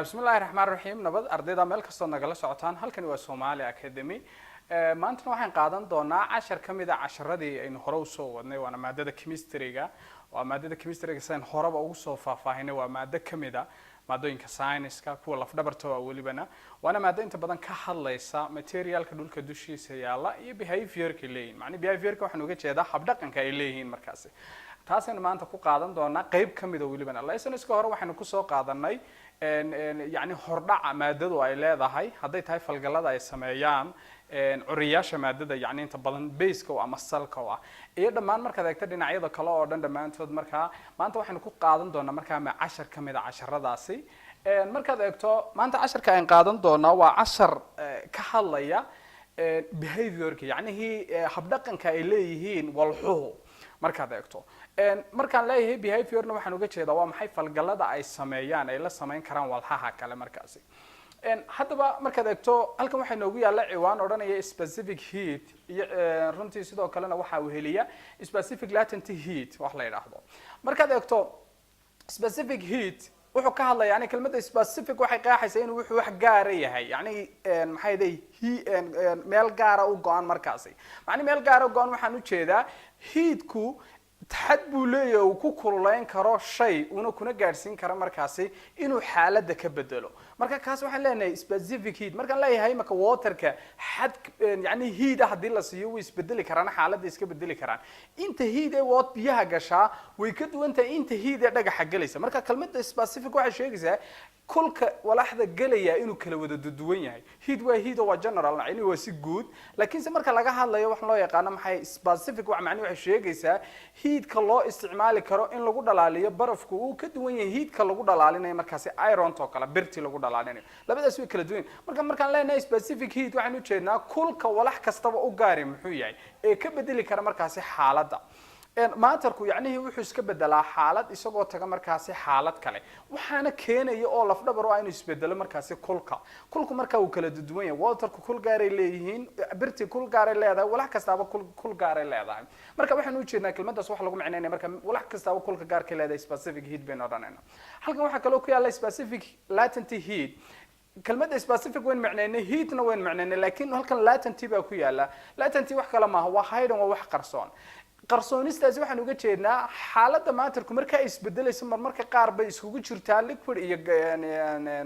Bismillahi raxmaan raxiim. Nabad ardayda meel kastoo nagala socotaan. Halkani waa Somali Academy. Maantana waxaan qaadan doonaa cashar ka mid a casharadii aynu hore usoo wadnay, waana maadada chemistryga. Waa maadada chemistryga, sidaan horeba ugu soo faahfaahinay, waa maado kamid a maadooyinka science-ka, kuwa lafdhabarta waa welibana, waana maado inta badan ka hadlaysa materialka dhulka dushiisa yaalla iyo behaviorka leeyihin. Macni behaviorka waxaan uga jeedaa habdhaqanka ay leeyihiin. Markaasi taasaynu maanta ku qaadan doonaa qeyb ka mida welibana. Lessonska hore waxaynu kusoo qaadanay yani hordhaca maadadu ay leedahay, hadday tahay falgallada ay sameeyaan curiyaasha maadada, yani inta badan baseka o ama salka o ah, iyo dhammaan markaad eegto dhinacyada kale oo dhan dhammaantood. Markaa maanta waxaynu ku qaadan doonaa markaa ma cashar ka mid a casharadaasi. Markaad eegto, maanta casharka ayn qaadan doonaa waa cashar ka hadlaya behaviorka, yacnihii habdhaqanka ay leeyihiin walxuhu. Markaad eegto, markaan leeyahay behaviorna, waxaan uga jeedaa waa maxay falgallada ay sameeyaan, ay la samayn karaan walxaha kale. Markaasi haddaba markaad eegto, halkan waxaa inoogu yaalla ciwaan odhanaya specific heat, iyo runtii sidoo kalena waxaa weheliya specific latent heat wax la yidhaahdo. Markaad eegto, specific heat wuxuu ka hadlaya, yani kelmadda specific waxay qeexaysaa inuu wuxuu wax gaara yahay, yani maxay day he meel gaara u go-an. Markaasi macni meel gaara u go-an waxaan ujeedaa heatku xad buu leeyahay uu ku kululayn karo shay, una kuna gaadhsiin karo markaasi inuu xaaladda ka bedelo. Marka kaas waxaan leenahay specific heat. Markaan leeyahay maka waterka xad yani heat ah haddii la siiyo, way isbedeli karaan, xaaladda iska bedeli karaan. Inta heat ee wat biyaha gashaa way ka duwan tahay inta heat ee dhagaxa gelaysa. Marka kelmadda specific waxay sheegaysaa kulka walaxda gelaya inuu kala wada duduwan yahay. Heat waa heat oo waa general, macnihi waa si guud, laakiinse marka laga hadlayo waxaan loo yaqaano maxay specific wax, macnihi waxay sheegaysaa heatka loo isticmaali karo in lagu dhalaaliyo barafku uu ka duwan yahay heatka lagu dhalaalinayo markaasi iron oo kale, birti lagu dhalaalinayo. Labadaas way kala duwan yihiin. Marka markaan leenahay specific heat, waxaan ujeednaa kulka walax kastaba u gaari muxuu yahay ee ka bedeli kara markaasi xaaladda matterku. Yacnihii wuxuu iska bedelaa xaalad isagoo taga markaasi xaalad kale, waxaana keenaya oo lafdhabar u ah inuu isbedelo markaasi kulka. Kulku marka uu kala duwan yahay. Waterku kul gaaray leeyihiin, birti kul gaaray leedahay, walax kastaaba kul gaaray leedahay. Marka waxaan ujeednaa kelmadaas waxa lagu macnaynaya marka walax kastaaba kulka gaarkay leedahay, specific heat baynu odhanayna. Halkan waxaa kaloo ku yaalla specific latent heat. Kelmadda specific wayn macnaynay, heatna wayn macnaynay, laakiin halkan latent baa ku yaala. Latent wax kale maaha, waa hidden, waa wax qarsoon. Qarsoonistaasi waxaan uga jeednaa xaaladda matterku marka ay isbedelayso, marmarka qaar bay iskugu jirtaa liquid iyo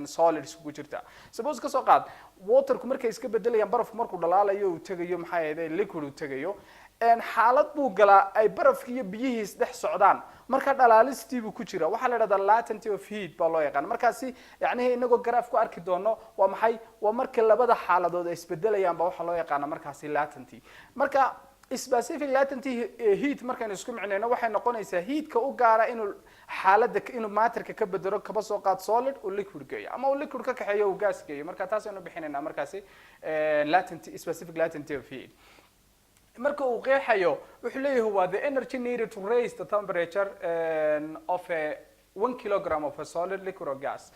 solid iskugu jirtaa. Suppose kasoo qaad waterku markay iska bedelayaan, barafku markuu dhalaalayo, uu tegayo maxaa yeelay liquid uu tegayo, xaalad buu galaa ay barafki iyo biyihii isdhex socdaan. Marka dhalaalistiibuu ku jira, waxaa la idhahdaa latent of heat baa loo yaqaan. Markaasi yacnihi inagoo graph ku arki doono waa maxay, waa marka labada xaaladood ay isbedelayaan ba waxaa loo yaqaana markaasi latent. Marka specific latent heat markaynu isku micnayno, waxay noqonaysaa heatka u gaara inuu xaaladda, inuu matterka ka bedelo, kaba soo qaad solid uu liquid geeyo ama uu liquid ka kaxeeyo uu gas geeyo. Marka taasaynu bixinaynaa markaasi latent, specific latent of heat. Marka uu qeexayo wuxuu leeyahay waa the energy needed to raise the temperature of a 1 kilogram of a solid, liquid or gas.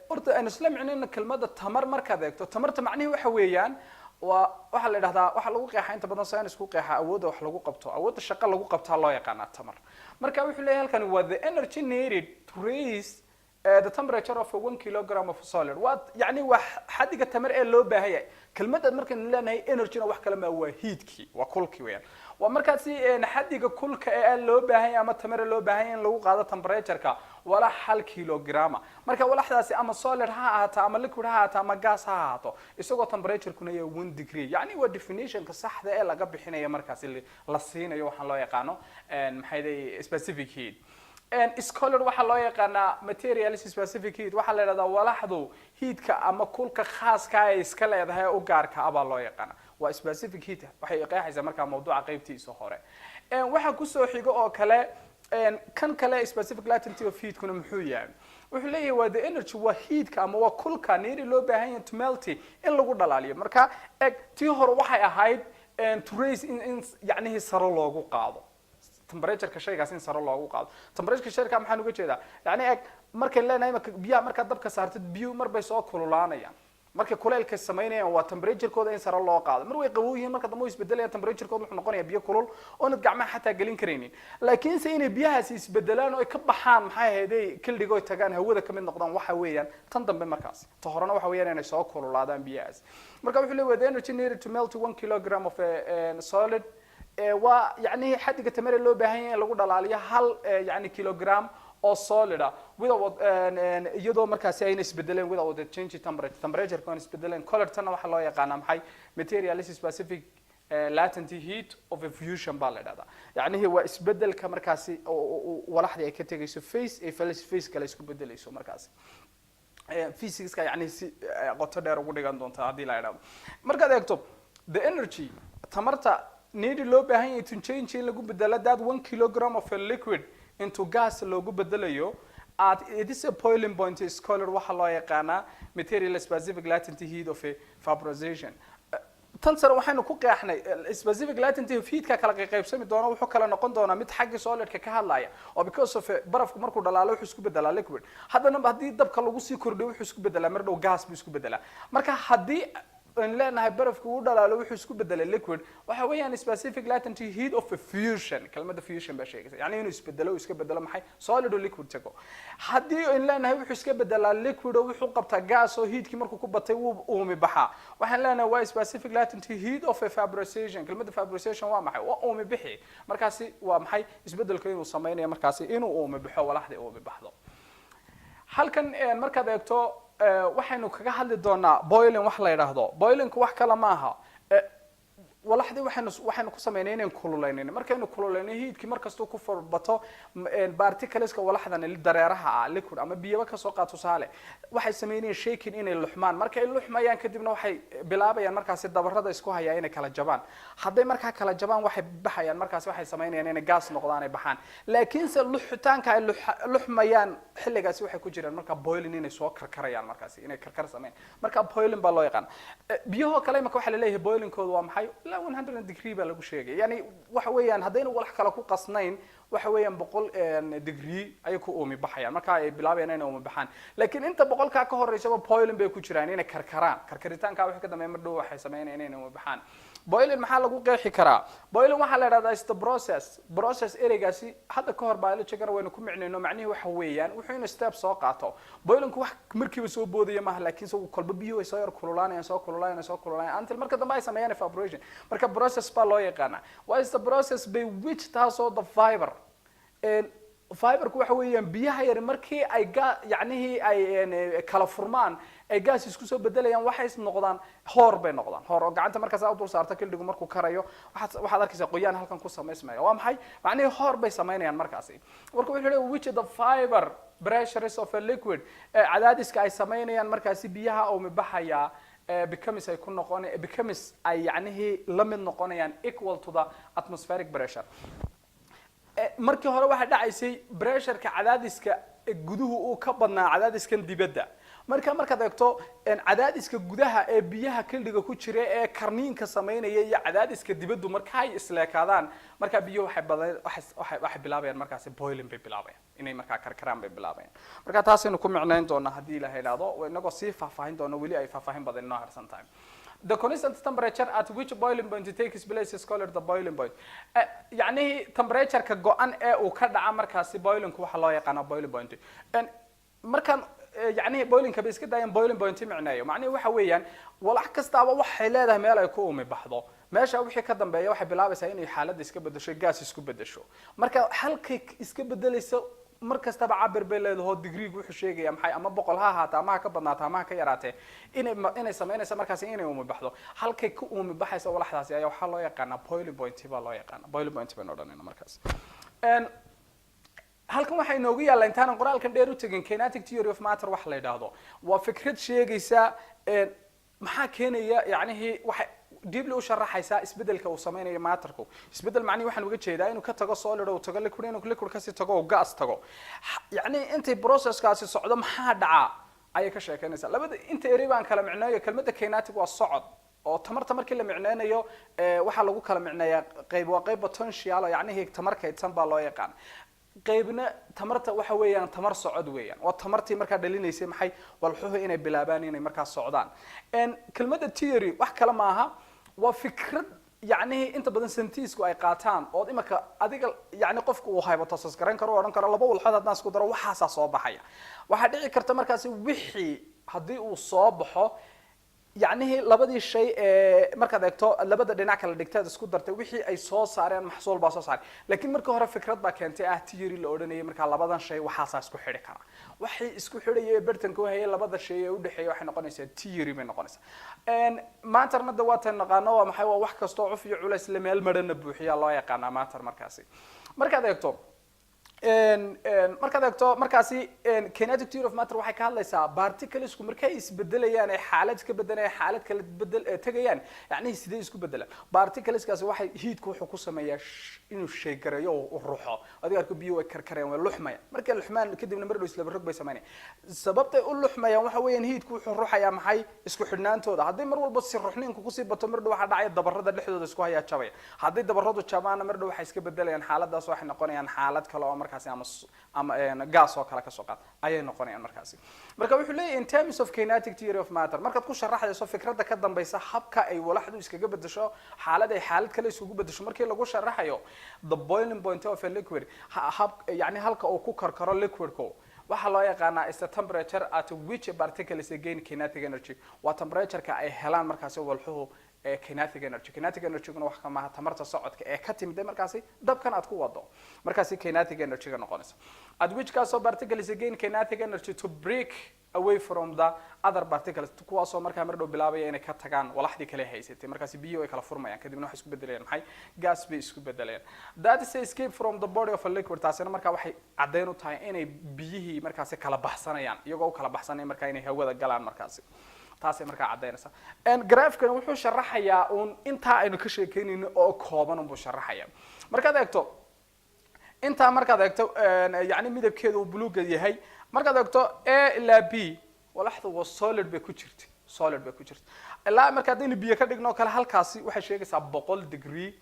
Horta aynu isla micnayno kelmadda tamar. Markaad eegto tamarta, macnihi waxa weeyaan waa waxaa la idhahdaa, waxaa lagu qeexaa inta badan, science ku qeexaa awoodda wax lagu qabto, awoodda shaqo lagu qabtaa loo yaqaanaa tamar. Marka wuxuu leeyahay halkani waa the energy needed to raise the temperature of a 1 kilogram of solid. Waa yani waa xaddiga tamar ee loo baahan yahay. Kelmadaad markaynu leenahay energyna, wax kale ma waa heatkii, waa kulkii weeyaan. Waa markaasi xaddiga kulka ee loo baahan yahay ama tamar ee loo baahan yahay in lagu qaado temperatureka walax 1 kilograma. Marka walaxdaasi ama solid ha ahaato ama liquid ha ahaato ama gas ha ahaato, isagoo temperaturekuna yahay 1 degree. Yani waa definitionka saxda ee laga bixinayo markaasi la siinayo waxaan loo yaqaano maxay day specific heat. Scholar waxaa loo yaqaanaa materials specific heat, waxaa la yidhahdaa walaxdu heatka ama kulka khaaska ay iska leedahay ee u gaarka ah baa loo yaqaana waa specific heat. Waxay qeexaysaa markaa mawduuca qeybtiisa hore. Waxaa kusoo xigo oo kale kan kale, specific latent of heatkuna muxuu yahay? Wuxuu leeyahay waa the energy, waa heatka ama waa kulka needed, loo baahan yahay, to melt, in lagu dhalaaliyo. Marka eg, tii hore waxay ahayd to raise, in yacnihii saro loogu qaado temperatureka shaygaas, in sare loogu qaado temperatureka shayga. Maxaan uga jeedaa? Yani eg, markayn leenahay imaka biyaha markaad dabka saartid, biyuhu mar bay soo kululaanayaan. Markay kuleylka samaynayaan waa temperaturekooda in sare loo qaado. Mar way qabow yihiin, marka dambe way isbedelayaan, temperaturekooda wuxuu noqonayaa biyo kulul oonad gacmaha xataa gelin karaynin. Laakiinse inay biyahaasi isbedelaan oo ay ka baxaan, maxay ahayday, kildhigo ay tagaan, hawada kamid noqdaan, waxa weeyaan tan dambe. Markaas ta horena waxa weeyaan inay soo kululaadaan biyahaas. Marka wuxuu leeyahay, the energy needed to melt 1 kilogram of a solid, waa yacni xaddiga tamare loo baahan yahay in lagu dhalaaliyo hal yani kilogram oo solid ah, without, iyadoo markaasi ayna isbedeleen, without the change temperature, temperature aan isbedeleen. Color-tana waxaa loo yaqaanaa maxay? Material specific latent heat of a fusion baa la dhahdaa. Yacnihi waa isbedelka markaasi walaxdii ay ka tegayso phase ay phase kale isku bedelayso. Markaasi physicska yani si qoto dheer ugu dhigan doonta haddii la idhahdo. Markaad eegto the energy, tamarta needed, loo baahan yahay, to change, in lagu bedelo, that 1 kilogram of a liquid into gas loogu bedelayo, at it is a boiling point is called, waxaa loo yaqaanaa material specific latent heat of a vaporization. Tan sare waxaynu ku qeexnay specific latent of heat-ka kala qaybsami doona. Wuxuu kala noqon doonaa mid xagga solidka ka hadlaya oo because of barafku markuu dhalaalo wuxuu isku bedelaa liquid. Haddana haddii dabka lagu sii kordhiyo wuxuu isku bedelaa mar dhow gas buu isku bedelaa. Marka haddii aynu leenahay barafku uu dhalaalo wuxuu isku bedelay liquid, waxa weeyaan specific latent heat of a fusion. Kelmadda fusion baa sheegaysa yani inuu isbedelo, uu iska bedelo maxay? Solid oo liquid tago. Haddii aynu leenahay wuxuu iska bedelaa liquid oo wuxuu qabtaa gas oo heatkii markuu ku batay wuu uumi baxaa, waxaan leenahay waa specific latent heat of a vaporization. Kelmadda vaporization waa maxay? Waa uumi bixi. Markaasi waa maxay isbedelku inuu sameynayo? Markaasi inuu uumi baxo, walaxdii uumi baxdo. Halkan markaad eegto waxaynu kaga hadli doonaa boiling. Wax la yidhaahdo boilingku wax kale maaha. Walaxdii waxaynu ku sameynay inaynu kululeynin. Markaynu kululeyno, heatkii markastuu ku farbato, particleska walaxdan dareeraha ah, liquid ama biyaba kasoo qaad tusaale, waxay sameynayaan shaking, inay luxmaan. Markay luxmayaan kadibna waxay bilaabayaan markaasi dabarada isku hayaa inay kala jabaan. Hadday markaa kala jabaan, waxay baxayaan markaasi, waxay sameynayaan inay gas noqdaan, ay baxaan. Laakiinse luxitaanka ay luxmayaan xilligaasi waxay ku jiraan marka boiling, inay soo karkarayaan, markaasi inay karkar sameyn. Marka boiling baa loo yaqaan. Biyahoo kale imaka waxaa laleeyahay boilingkooda waa maxay? Ilaa 100 degree baa lagu sheegay. Yani waxa weeyaan haddayna walax kale ku qasnayn, waxa weeyaan 100 degree ayay ku uumi baxayaan marka ay bilaabayaan inay uumi baxaan. Laakiin inta 100-kaa ka horeysaba boiling bay ku jiraan, inay karkaraan. Karkaritaanka wixii ka dambeeya mar dhow waxay sameynayaan inay uumi baxaan. Boiling maxaa lagu qeexi karaa? Boiling waxaa la idhahdaa is the process. Process ereygaasi hadda ka hor biologigana waynu ku micnayno. Macnihi waxa weeyaan wuxuu inuu step soo qaato. Boilingku wax markiiba soo boodaya maaha, laakiin se kolba biyuhu ay soo yar kululaanayaan, soo kululaanayaan, soo kululaanayaan, until marka dambe ay sameeyaan evaporation. Marka process baa loo yaqaanaa. What is the process by which, taasoo, the vapor, vaporku waxa weeyaan biyaha yar markii ay ga yacnihii ay kala furmaan, ay gas isku soo bedelayaan, waxay noqdaan hoor bay noqdaan, hoor oo gacanta markaas aad u dul saarto kildhigu markuu karayo, waxaad arkaysaa qoyaan halkan ku samaysmaya. Waa maxay macnihii? Hoor bay samaynayaan markaasi. Marka wuxuu leeyahay which the vapor pressures of a liquid, cadaadiska ay samaynayaan markaasi biyaha oo mibaxaya, becomes, ay ku noqon, becomes, ay yacnihii la mid noqonayaan equal to the atmospheric pressure. Markii hore waxaa dhacaysay pressureka, cadaadiska guduhu uu ka badnaa cadaadiskan dibadda. Marka markaad eegto cadaadiska gudaha ee biyaha kildhiga ku jira ee karniinka samaynaya iyo cadaadiska dibaddu marka ay isleekaadaan, markaa biyuhu waxay badan waxay bilaabayaan markaasi boiling bay bilaabayaan, inay markaa karkaraan bay bilaabayaan. Marka taasaynu ku micnayn doonaa haddii Ilaha idhaahdo, inagoo sii faahfaahin doono, weli ay faahfaahin badan inoo harsan tahay. The constant temperature at which boiling point takes place is called the boiling point. Yacnihii temperature-ka go-an ee uu ka dhaca markaasi boilingku waxaa loo yaqaana boiling point. Markaan yacnihi boilingka ba iska daayan, boiling point micneeyo, macnihi waxa weeyaan walax kastaaba waxay leedahay meel ay ku umi baxdo. Meesha wixii ka dambeeya waxay bilaabaysaa inay xaaladda iska bedesho, gas isku bedesho. Marka halkay iska bedelayso mar kastaba cabir bay leedaho. Degreegu wuxuu sheegaya maxay? Ama 100 ha ahaata, ama ha ka badnaato, ama ha ka yaraatee, inay samaynaysa markaasi inay uumi baxdo. Halkay ku uumi baxaysa walaxdaasi ayaa waxaa loo yaqaanaa boiling point baa loo yaqaana. Boiling point baynu odhanayna markaas. Halkan waxaa inoogu yaalla, intaanan qoraalkan dheer u tegin, kinetic theory of matter wax la yidhaahdo. Waa fikrad sheegaysa maxaa keenaya, yacnihii waxay deeply u sharaxaysaa isbedelka uu sameynayo matterku. Isbedel macnihi waxaan uga jeedaa inuu ka tago solid oo tago liquid, inuu liquid kasii tago oo gas tago. Yacni intay processkaasi socdo maxaa dhacaa ayay ka sheekeynaysaa. Labada inta erey baan kala micneeyo. Kelmadda kinetic waa socod, oo tamarta markii la micneynayo waxaa lagu kala micneeyaa qayb, waa qayb potential oo yacnihii tamar kaydsan baa loo yaqaan. Qaybna tamarta waxa weeyaan tamar socod weeyaan, waa tamartii markaa dhalinaysay maxay? Walxuhu inay bilaabaan inay markaa socdaan. Kelmadda theory wax kale maaha, waa fikrad yacnihi inta badan scientisku ay qaataan, ood imaka adiga yani qofku uu hypothesis garan karo o odhan karo, laba walxood haddaan isku daro, waxaasaa soo baxaya. Waxaa dhici karta markaasi wixii haddii uu soo baxo, yacnihii labadii shay ee markaad eegto labada dhinac kala dhigtaad isku dartay, wixii ay soo saareen maxsuul baa soo saaray. Laakiin markii hore fikrad baa keentay ah theory la odhanayay markaa labadan shay waxaasaa isku xidhi kara. Waxay isku xidhaya bertanka uhayay labada shay ee udhexeeya waxay noqonaysaa theory bay noqonaysaa. Matterna de waa tan naqaano. Waa maxay? Waa wax kastoo cuf iyo culays le, meel marana buuxiya loo yaqaanaa matter. Markaasi markaad eegto markaasi kinetic theory of matter waxay ka hadlaysaa particlesku markay isbedelayaan, ay xaalad iska bedelayaan, xaalad kala bedel tegayaan, yacnihi sidee isku bedelaan particleskaasi. Waxay heatku wuxuu ku sameeyaa inuu sheegareeyo oo u ruxo. Adiga arko, biyo way karkarayaan, way luxmayaan. Markay luxmaan kadibna mar dhow islaba rog bay samaynayaan. Sababtay u luxmayaan waxa weeyaan heatku wuxuu ruxayaa maxay? Isku xidhnaantooda. Haddii mar walba si ruxniinku kusii bato, mar dhow waxaa dhacaya dabarada dhexdooda isku hayaa jabaya. Haddii dabaradu jabaana, mar dhow waxay iska bedelayaan xaaladaas, waxay noqonayaan xaalad kale oo markaasi ama gas oo kale kasoo qaad ayay noqonayaan markaasi. Marka wuxuu leeyahay, in terms of kinetic theory of matter, markaad ku sharaxayso fikradda ka dambaysa habka ay walaxdu iskaga bedesho xaalad ay xaalad kale isugu bedesho, markii lagu sharaxayo, the boiling point of a liquid, hab yani halka uu ku karkaro liquidku, waxaa loo yaqaanaa is the temperature at which particles gain kinetic energy. Waa temperatureka ay helaan markaasi walxuhu ee kinetic energy. Kinetic energy-guna wax ka maaha tamarta socodka ee ka timid markaasi dabkan aad ku wado, markaasi kinetic energy-ga noqonaysa, at which kaasoo particles gain kinetic energy to break away from the other particles, kuwaasoo markaa mar dhow bilaabaya inay ka tagaan walaxdii kale haysatay. Markaasi biyo ay kala furmayaan, kadibna waxay isku bedelayaan maxay? Gas bay isku bedelayaan. That is escape from the body of a liquid. Taasina markaa waxay caddeyn u tahay inay biyihii markaasi kala baxsanayaan, iyagoo u kala baxsanaya markaa inay hawada galaan. Markaasi taasay markaa caddaynaysaa. Graphkani wuxuu sharaxayaa uun intaa aynu ka sheekeynayno oo kooban unbuu sharaxaya. Markaad eegto intaa, markaad eegto yani midabkeedu uu buluuga yahay, markaad eegto A ilaa B, walaxda waa solid bay ku jirta, solid bay ku jirta ilaa marka haddaynu biyo ka dhigno kale, halkaasi waxay sheegaysaa 100 degree,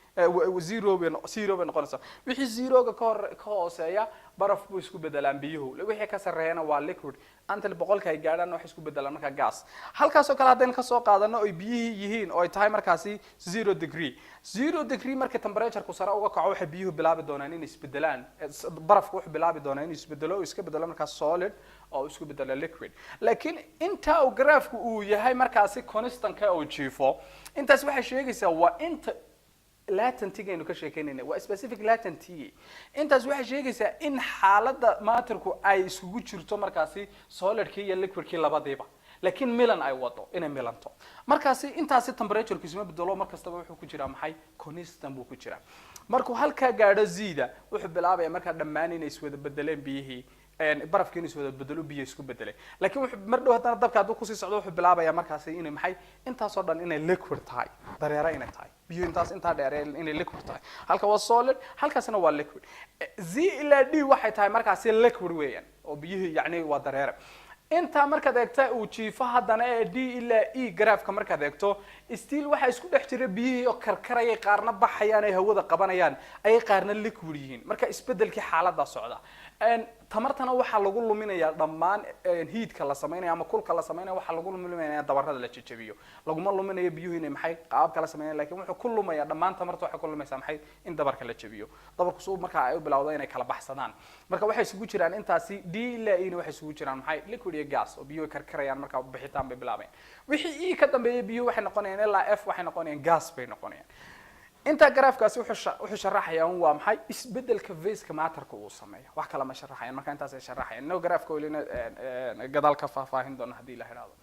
zero bay, zero bay noqonaysaa. Wixii zeroga ka hor ka hooseeya baraf buu isku bedelaan biyuhu, wixii ka sarreeyana waa liquid, until 100-ka ay gaadhaan waxay isku bedelaan markaa gas. Halkaasoo kale haddaynu kasoo qaadano oy biyihii yihiin oo ay tahay markaasi 0 degree, 0 degree marka temperatureku sare uga kaco, waxay biyuhu bilaabi doonaan inay isbedelaan, barafku wuxuu bilaabi doonaa inuu isbedelo oo iska bedelo markaas solid oo isku bedelo liquid. Laakiin inta uu graphku uu yahay markaasi constantka uu jiifo, intaas waxay sheegaysaa waa inta latentigaynu ka sheekeynayna, waa specific latency. Intaas waxay sheegaysaa in xaaladda matterku ay isugu jirto markaasi solidkii iyo liquidkii labadiiba, laakiin milan ay wado inay milanto. Markaasi intaasi temperatureku isma bedelo, mar kastaba wuxuu ku jiraa maxay? Constant buu ku jiraa. Markuu halkaa gaadho zida, wuxuu bilaabaya markaa dhammaan inay iswada bedeleen biyihii, barafkii inuu iswada bedelo, biyo isku bedelay. Laakiin wuxuu mar dhow haddana dabka hadduu kusii socdo, wuxuu bilaabaya markaasi inay maxay? Intaasoo dhan inay liquid tahay, dareere inay tahay biyo. Intaas intaa dheere inay liquid tahay. Halka waa solid, halkaasina waa liquid. Z ilaa D waxay tahay markaasi liquid weeyaan, oo biyihii yacni waa dareere. Intaa markaad eegta uu jiifo haddana ee D ilaa E graphka markaad eegto, still waxaa isku dhex jira biyihii oo karkarayay, qaarna baxayaan ay hawada qabanayaan, ayay qaarna liquid yihiin. Marka isbedelkii xaaladdaa socda, tamartana waxaa lagu luminayaa dhammaan heatka la sameynaya ama kulka la sameynaya, waxaa lagu luminaya dabarada la jejebiyo. Laguma luminayo biyuhu inay maxay qaabab kala sameynaya, lakin wuxuu ku lumaya dhammaan tamarta waxay ku lumaysaa maxay? In dabarka la jebiyo, dabarku su markaa ay u bilowdo inay kala baxsadaan. Marka waxay isugu jiraan intaasi D ilaa E na waxay isugu jiraan maxay? Liquid iyo gas, oo biyuhu karkarayaan, markaa bixitaan bay bilaabayaan. Wixii E ka dambeeyay, biyuhu waxay noqonayaan ilaa F waxay noqonayaan gas bay noqonayaan. Intaa graphkaasi wuxuu sharaxayaa un waa maxay? Isbedelka phaseka matterka uu sameeyo. Wax kale ma sharaxayan, marka intaasay sharaxayan. No graphka welina gadaal ka faahfaahin doona haddii la idhaahdo.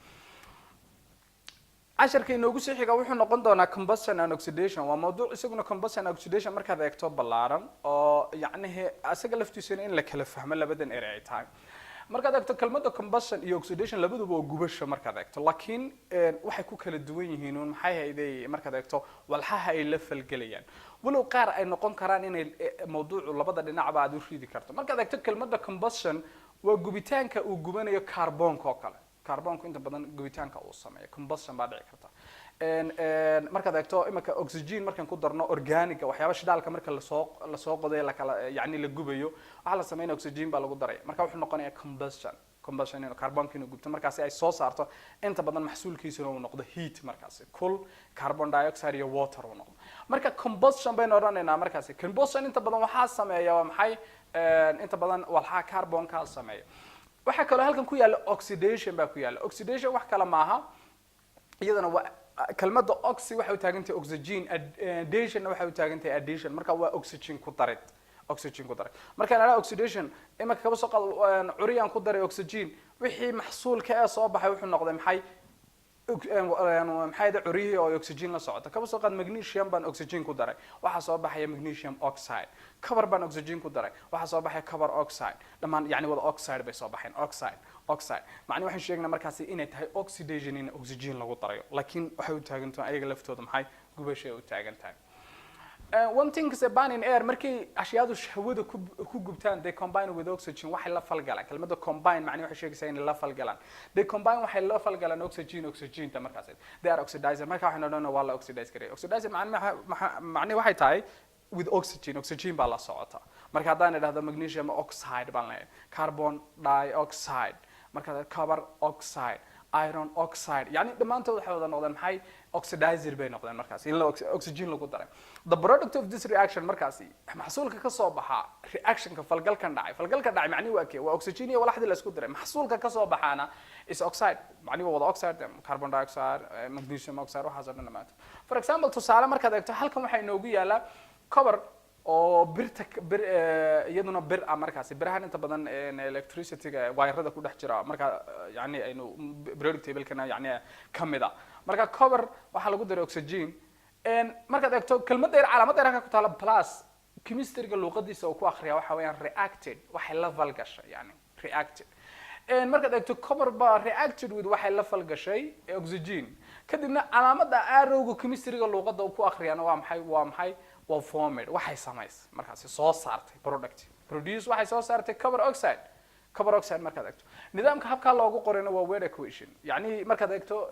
Casharka inoogu sii xiga wuxuu noqon doonaa combustion and oxidation. Waa mawduuc isaguna combustion and oxidation markaad eegto ballaaran, oo yacnihi isaga laftiisuna in la kala fahmo labadan ere ay tahay. Markaad eegto kelmadda combustion iyo oxidation, labaduba waa gubasho markaad eegto, laakiin waxay ku kala duwan yihiin un maxay hayday? Markaad eegto walxaha ay la falgelayaan, walow qaar ay noqon karaan inay mawduucu labada dhinacba aad u ridi karto. Markaad eegto kelmadda combustion, waa gubitaanka uu gubanayo carbonka oo kale. Carbonku inta badan gubitaanka uu sameeyo combustion baa dhici karta. Markaad eegto imika oxygen markaan ku darno organic-ga, waxyaaba shidaalka marka lasoo qoday, lakala yani la gubayo, waxaa la sameynaya oxygen baa lagu daraya. Marka wuxuu noqonaya combustion inuu carbonka inuu gubto, markaasi ay soo saarto inta badan maxsuulkiisuna uu noqdo heat, markaasi cool carbon dioxide iyo water uu noqdo. Marka combustion baynu odhanaynaa. Markaasi combustion inta badan waxaa sameeya waa maxay? Inta badan walxaha carbonkaa sameeya. Waxaa kaloo halkan ku yaalla oxidation baa ku yaalla. Oxidation wax kale maaha, iyadana waa kelmadda oxy waxay u taagan tahay oxygen, additionna waxay u taagan tahay addition. Marka waa oxygen ku darid, oxygen ku daray. Markaan idhaha oxidation, imanka kaba soo qaad curiyaan ku daray oxygen, wixii maxsuulka ee soo baxay wuxuu noqday maxay? Maxay da curiyihii oo oxygen la socota. Kaba soo qaad magnesium baan oxygen ku daray, waxaa soo baxaya magnesium oxide. Copper baan oxygen ku daray, waxaa soo baxaya copper oxide. Dhammaan yani wada oxide bay soo baxeen, oxide, oxide. Macni waxaan sheegnaa markaasi inay tahay oxidation in oxygen lagu darayo, laakiin waxay u taagan tahay ayaga laftooda maxay? Gubashay u taagan tahay. When things burn in air, markay ashyaadu hawada ku gubtaan, they combine with oxygen, waxay la falgalaan. Kelmadda combine macni waxay sheegaysaa inay la falgalaan. They combine, waxay la falgalaan oxygen, oxygenta markaas. They are oxidizer. Marka waxaynu odhanaa waa la oxidize gareey. Oxidizer macni waxay tahay with oxygen, oxygen baa la socota. Marka haddaan idhahdo magnesium oxide baan leeyahay, carbon dioxide, marka copper oxide, iron oxide, yani dhammaantood waxay wada noqdeen maxay? Oxidizer bay noqdeen markaasi in la oxygen lagu daray. The product of this reaction, markaasi maxsuulka ka soo baxa reactionka, falgalkan dhacay, falgalka dhacay macnihi waa kee? Waa oxygen iyo walaxdii la isku diray. Maxsuulka ka soo baxaana is oxide, macnihi waa wada oxide, carbon dioxide, magnesium oxide, waxaas oo dhan dhammaantood. For example, tusaale markaad eegto, halkan waxaa inoogu yaalaa copper oo birta bir iyaduna bir ah. Markaasi birahan inta badan electricity-ga wire-ada ku dhex jira, marka yani aynu periodic table-kana yani kamid a. Marka copper waxaa lagu daray oxygen. Markaad eegto kelmadda yar, calaamadda yar halka ku taala plus, chemistryga luuqadiisa uu ku akriya waxa weeyaan reacted, waxay la falgashay, yani reacted. Markaad eegto copper ba reacted with, waxay la falgashay oxygen. Kadibna calaamadda arrowga chemistryga luuqadda uu ku akriyana waa maxay? Waa maxay? Waa formed, waxay samaysay markaasi, soo saartay product, produce, waxay soo saartay copper oxide, copper oxide. Markaad eegto nidaamka habkaa loogu qorayna waa word equation. Yani markaad eegto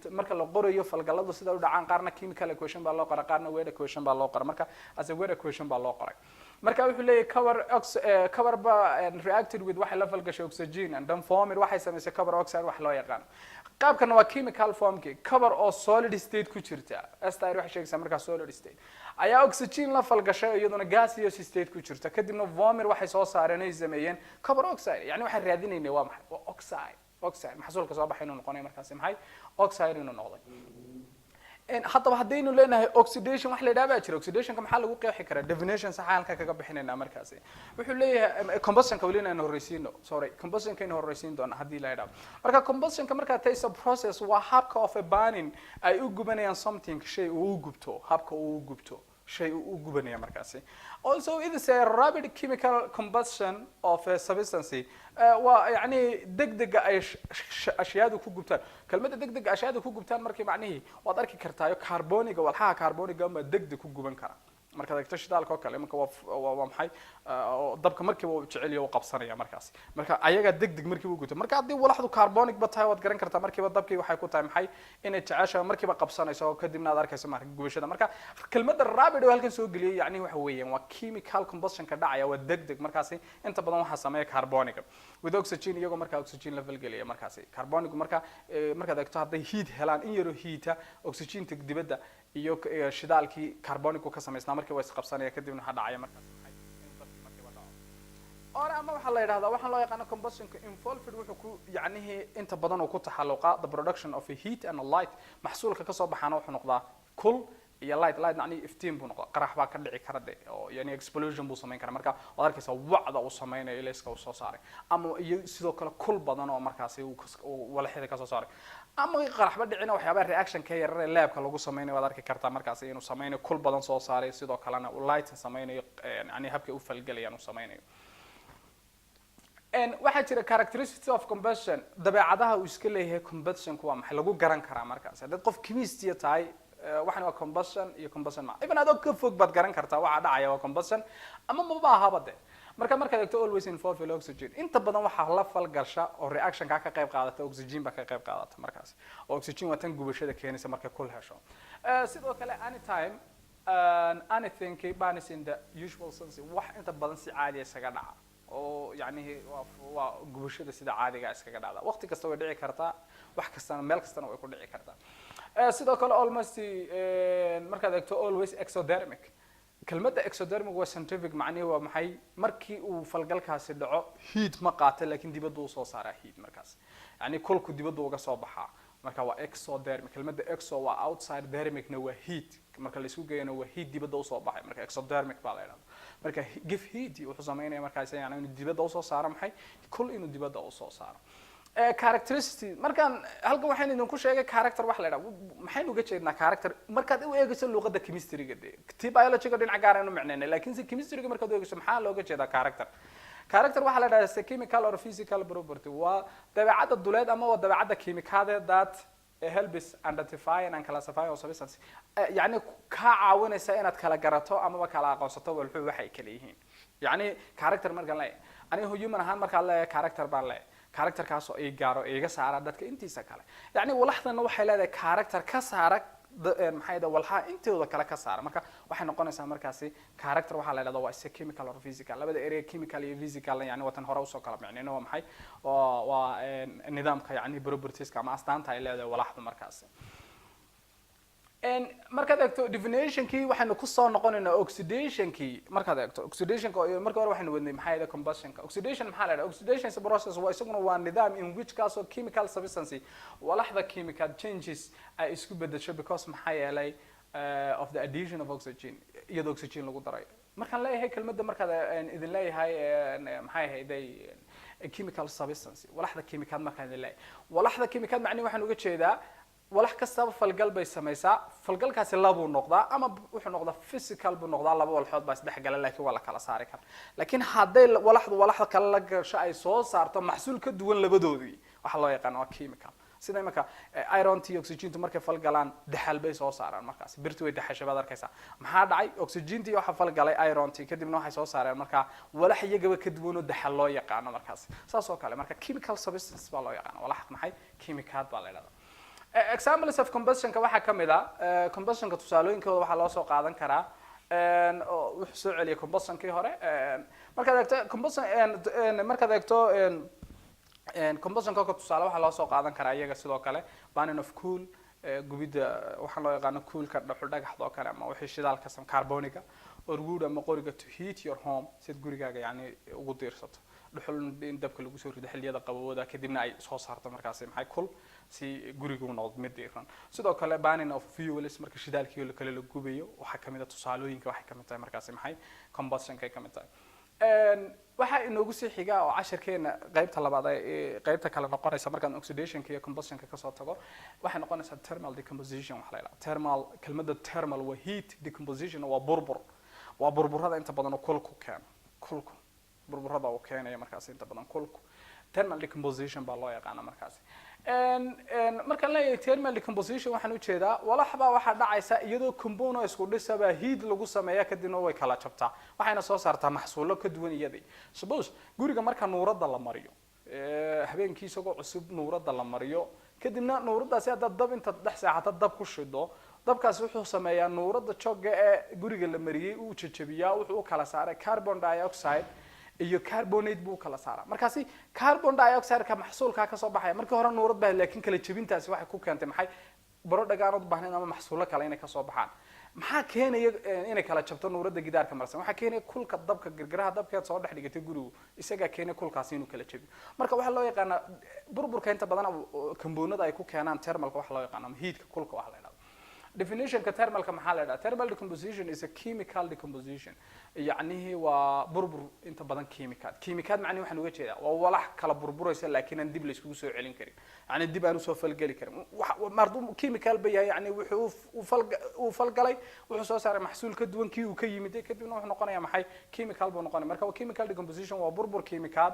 marka la qorayo falgaladu sida u dhacaan, qaarna chemical equation baa loo qoray, qaarna word equation baa loo qoray. Marka as a word equation baa loo qoray. Marka wuxuu leeyahay copper ba reacted with, waxay la falgashay oxygen, and then formed, waxay samaysay copper oxide wax loo yaqaano. Qaabkana waa chemical formki, copper oo solid state ku jirta, stir waxay sheegaysaa markaa solid state, ayaa oxygen la falgashay iyaduna gaseous state ku jirta. Kadibna formed, waxay soo saareen ay sameeyeen copper oxide. Yani waxaan raadinaynay waa maxay? Waa oxide, oxide. Maxsuulka soo baxay inuu noqonayo markaasi maxay? Oxide inuu noqday. Haddaba haddaynu leenahay oxidation wax la yidhaha baa jira, oxidationka maxaa lagu qeexi karaa? Definition saxa halka kaga bixinaynaa. Markaasi wuxuu leeyahay combustionka weli inaynu horreysiino, sorry, combustionka aynu horreysiin doona haddii la yidhaho. Marka combustionka markaa taysa process waa habka of a burning, ay u gubanayaan something, shay uu u gubto, habka uu u gubto shay uu u gubanaya markaasi. Also it is a rapid chemical combustion of a substance, waa yani degdega ay ashyaadu ku gubtaan. Kelmadda degdega ashyaadu ku gubtaan markii macnihii waad arki kartaayo carboniga, walxaha carboniga ma degdeg ku guban kara. Markaad eegto shidaalka oo kale imanka waa maxay? Dabka markiiba uu jeceliyo, uu qabsanaya markaasi. Marka ayagaa degdeg markiiba u gubta. Marka haddii walaxdu carbonic ba tahay, waad garan kartaa markiiba dabkii waxay ku tahay maxay? Inay jecesha markiiba qabsanayso oo kadibna aad arkayso marka gubashada. Marka kelmadda rapid oo halkan soo geliyay yani waxa weeyaan waa chemical combustion ka dhacaya, waa degdeg. Markaasi inta badan waxaa sameeya carboniga with oxygen, iyagoo markaa oxygen la falgelaya markaasi carbonic. Marka markaad eegto hadday heat helaan, in yaroo heata oxygenta dibadda iyo shidaalkii carbonicu ka samaysnaa markii waa isqabsanaya. Kadibna waxaa dhacaya markaas maxay? Inuu dabkii markiiba dhaco. Ore ama waxaa la yidhahdaa, waxaan loo yaqaano combustionka involved, wuxuu ku yacnihii inta badan uu ku taxalluqa the production of a heat and a light. Maxsuulka kasoo baxaana wuxuu noqdaa kul iyo light. Light macnihi iftiin buu noqdaa. Qarax baa ka dhici kara de, oo yani explosion buu samayn kara. Marka waad arkaysaa wacda uu sameynayo, ilayska uu soo saaray, ama iyo sidoo kale kul badan oo markaasi uu walaxyada kasoo saaray, ama qaraxba dhicina waxyaabaha reaction ka yarar ee labka lagu sameynayo waad arki kartaa markaasi inuu sameynayo kul badan soo saaray, sidoo kalena uu light sameynayo, yani habkay u falgelayaan uu sameynayo. Waxaa jira characteristics of combustion, dabeecadaha uu iska leeyahay combustionku waa maxay, lagu garan karaa markaas. Haddaad qof chemistry tahay, waxan waa combustion iyo combustion ma even adoo ka fog baad garan kartaa waxa dhacaya waa combustion ama maba ahaba de. Marka markaad eegto, always involve oxygen, inta badan waxaa la falgasha oo reactionka ka qayb qaadata oxygen baa ka qayb qaadata markaas, oo oxygen waa tan gubashada keenaysa markay kul hesho. Sidoo kale, anytime anything burns in the usual sense, wax inta badan si caadiya isaga dhaca oo yacnihi waa gubashada sida caadiga iskaga dhacda. Waqti kasta way dhici kartaa, wax kastana, meel kastana way ku dhici kartaa. Sidoo kale, almost markaad eegto, always exothermic. Kelmadda exothermic waa scientific, macnihi waa maxay? Markii uu falgalkaasi dhaco, heat ma qaato, laakiin dibadda uu soo saaraa heat markaas, yani kulku dibadda uga soo baxaa. Marka waa exothermic. Kelmadda exo waa outside, thermicna waa heat, marka la isku geeyana waa heat dibadda usoo baxay. Marka exothermic baa la yidhahda. Marka give heat wuxuu sameynaya markaas, yani inuu dibadda usoo saaro maxay? Kul inuu dibadda usoo saaro. Characteristic, markaan halkan waxaan idinku sheegay character wax la yidhaha. Maxaynu uga jeednaa character markaad u eegayso luqadda chemistryga? De ti biologyga dhinac gaar aynu micnaynay, laakiin se chemistryga markaad u eegayso, maxaa looga jeedaa character? Character waxaa la dhahdaa chemical or physical property, waa dabeecadda duleed ama waa dabeecadda kiimikaade that helps identify and classify of substance, yacni kaa caawinaysa inaad kala garato amaba kala aqoonsato walxuu waxay kala yihiin. Yacni character markaan leeyahay, aniga human ahaan markaan leeyahay, character baan leeyahay, characterkaasoo ii gaaro, iga saara dadka intiisa kale. Yacni walaxdana waxay leedahay character ka saara maxay da walxaha intooda kale ka saara. Marka waxay noqonaysaa markaasi character waxaa la yidhahdaa waa is chemical or physical. Labada area, chemical iyo physical, yani watan hore usoo kala micnayno, waa maxay? Waa nidaamka, yani propertieska ama astaanta ay leedahay walaxdu markaasi. Markaad eegto definitionkii, waxaynu kusoo noqonaynaa oxidationkii. Markaad eegto oxidationka, marka hore waxaynu wadnay maxay yahay combustionka. Oxidation maxaa la yidhaha? Oxidation is a process, waa isaguna waa nidaam in which kaasoo chemical substance, walaxda chemical, changes, ay isku bedesho because, maxaa yeelay, of the addition of oxygen, iyadoo oxygen lagu daray. Markaan leeyahay kelmadda, markaad idin leeyahay maxay ahayday chemical substance, walaxda chemical markaan idin leeyahay walaxda chemical, macnihi waxaan uga jeedaa walax kastaba falgal bay samaysaa. Falgalkaasi labuu noqdaa, ama wuxuu noqdaa physical buu noqdaa, laba walxood baa isdhex gala, laakiin waa la kala saari karaa. Laakiin hadday walaxdu walaxda kale la gasho, ay soo saarto maxsuul ka duwan labadoodii, waxaa loo yaqaana waa chemical. Sida imaka ironta iyo oxygentu markay falgalaan, daxal bay soo saaraan. Markaas birti way daxashay baad arkaysaa. Maxaa dhacay? Oxygentii waxaa falgalay ironti, kadibna waxay soo saareen markaa walax iyagaba ka duwan oo daxal loo yaqaano. Markaas saas oo kale, marka chemical substance baa loo yaqaana, walax maxay chemical baa la yidhahdaa. Examples of combustionka waxaa kamid a, combustionka tusaalooyinkooda waxaa loo soo qaadan karaa oo wuxuu soo celiyay combustionkii hore. Markaad eegto combustion, markaad eegto combustionka ka tusaale waxaa loo soo qaadan karaa iyaga sidoo kale burning of coal, gubidda waxaa loo yaqaano coalka, dhuxul dhagaxda oo kale, ama wixii shidaalka carboniga, or wood, ama qoriga, to heat your home, sid gurigaaga yani ugu diirsato. Dhuxul in dabka lagu soo rido xilliyada qabowda, kadibna ay soo saarto markaasi maxay? Kul, si gurigu noqdo mid diiran. Sidoo kale, burning of fuels, marka shidaalkii kale la gubayo, waxaa kamid a tusaalooyinka, waxay kamid tahay markaasi maxay? Combustionkay kamid tahay. Waxaa inoogu sii xiga oo cashirkeena qaybta labaad ay qaybta kale noqonaysa, markaan oxidationka iyo combustionka kasoo tago, waxay noqonaysaa thermal decomposition. Waxa la yidhaha thermal, kelmadda thermal waa heat, decomposition waa burbur, waa burburada inta badan oo kulku keeno, kulku burburada uu keenayo markaasi inta badan kulku, thermal decomposition baa loo yaqaana markaasi. Markaan leeyahay thermal decomposition, waxaan ujeedaa walaxbaa waxaa dhacaysa iyadoo compound isku dhisaba heat lagu sameeya, kadibna way kala jabtaa, waxayna soo saartaa maxsuulo ka duwan iyadii. Suppose guriga marka nuuradda la mariyo, habeenkii isagoo cusub nuuradda la mariyo, kadibna nuuradaasi haddaad dab intaad dhex seexato dab ku shido, dabkaasi wuxuu sameeyaa nuuradda jogga ee guriga la mariyey uu jajabiyaa, wuxuu u kala saaray carbon dioxide iyo carbonate buu kala saaraa. Markaasi carbon dioxide-ka maxsuulkaa kasoo baxaya, markii hore nuurad baa, laakiin kala jebintaasi waxay ku keentay maxay? Product aanad u baahnayn ama maxsuulo kale inay kasoo baxaan. Maxaa keenaya inay kala jabto nuuradda gidaarka marsan? Waxaa keenaya kulka dabka, girgiraha dabkeed soo dhex dhigatay gurigu, isagaa keenaya kulkaasi inuu kala jabiyo. Marka waxaa loo yaqaanaa burburka inta badan compoundada ay ku keenaan thermalka waxa loo yaqaano ama heatka, kulka waxa la yidhahdo. Definitionka thermalka maxaa la yidhaha? Thermal decomposition is a chemical decomposition, yacnihi waa burbur inta badan chemical. Chemical macnihi waxaan uga jeedaa waa walax kala burburaysa, laakiin aan dib la iskugu soo celin karin, yani dib aan usoo falgeli karin. Marduu chemical ba yahay, yani wuxuu uu falgalay, wuxuu soo saaray maxsuul ka duwan kii uu ka yimid, kadibna wuxuu noqonaya maxay? Chemical buu noqonaya. Marka chemical decomposition waa burbur chemical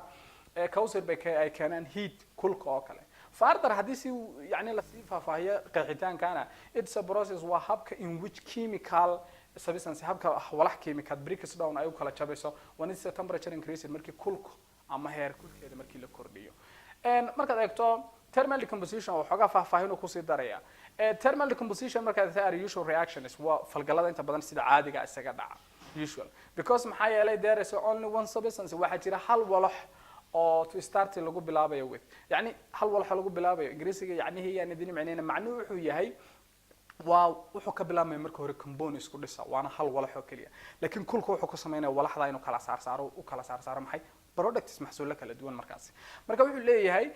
ee caused by, ay keenaan heat, kulka oo kale. Further, haddii si yani lasii faahfaahiyo qeexitaankana, it's a process, waa habka, in which chemical substance, habka walax chemical, breaks down, ay u kala jabayso, when its temperature increasing, markii kulku ama heer kulkeeda markii la kordhiyo. Markaad eegto thermal decomposition, waxoogaa faahfaahin uu kusii daraya. Thermal decomposition markaad eegto, are usual reactions, waa falgalada inta badan sida caadiga isaga dhaca, usual because, maxaa yeelay, there is only one substance, waxaa jira hal walax oo, to start, lagu bilaabayo with, yani hal walaxo lagu bilaabayo. Ingiriisiga yacnihi yaan idin micnayna, macnuhu wuxuu yahay waa wuxuu ka bilaabmaya marka hore compound isku dhisa, waana hal walax oo keliya, laakiin kulka wuxuu ku sameynaya walaxda inuu kala saarsaaro, u kala saarsaaro maxay? Products, maxsuulo kala duwan. Markaasi marka wuxuu leeyahay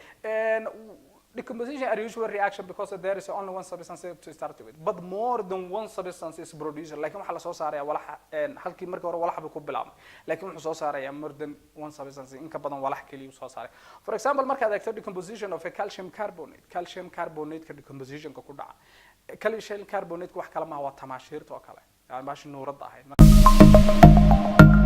decomposition are usual reaction because there is only one substance to start with, but more than one substance is produced. Laakiin waxaa lasoo saaraya walaxa halkii markii hore walax buu ku bilaabmay, laakiin wuxuu soo saaraya more than one substance, in ka badan walax keliya uu soo saaray. For example, markaad eegto decomposition of a calcium carbonate, calcium carbonate-ka decomposition-ka ku dhaca, calcium carbonate wax kale maaha, waa tamaashiirta oo kale, yani baashi nuuradda ahayd.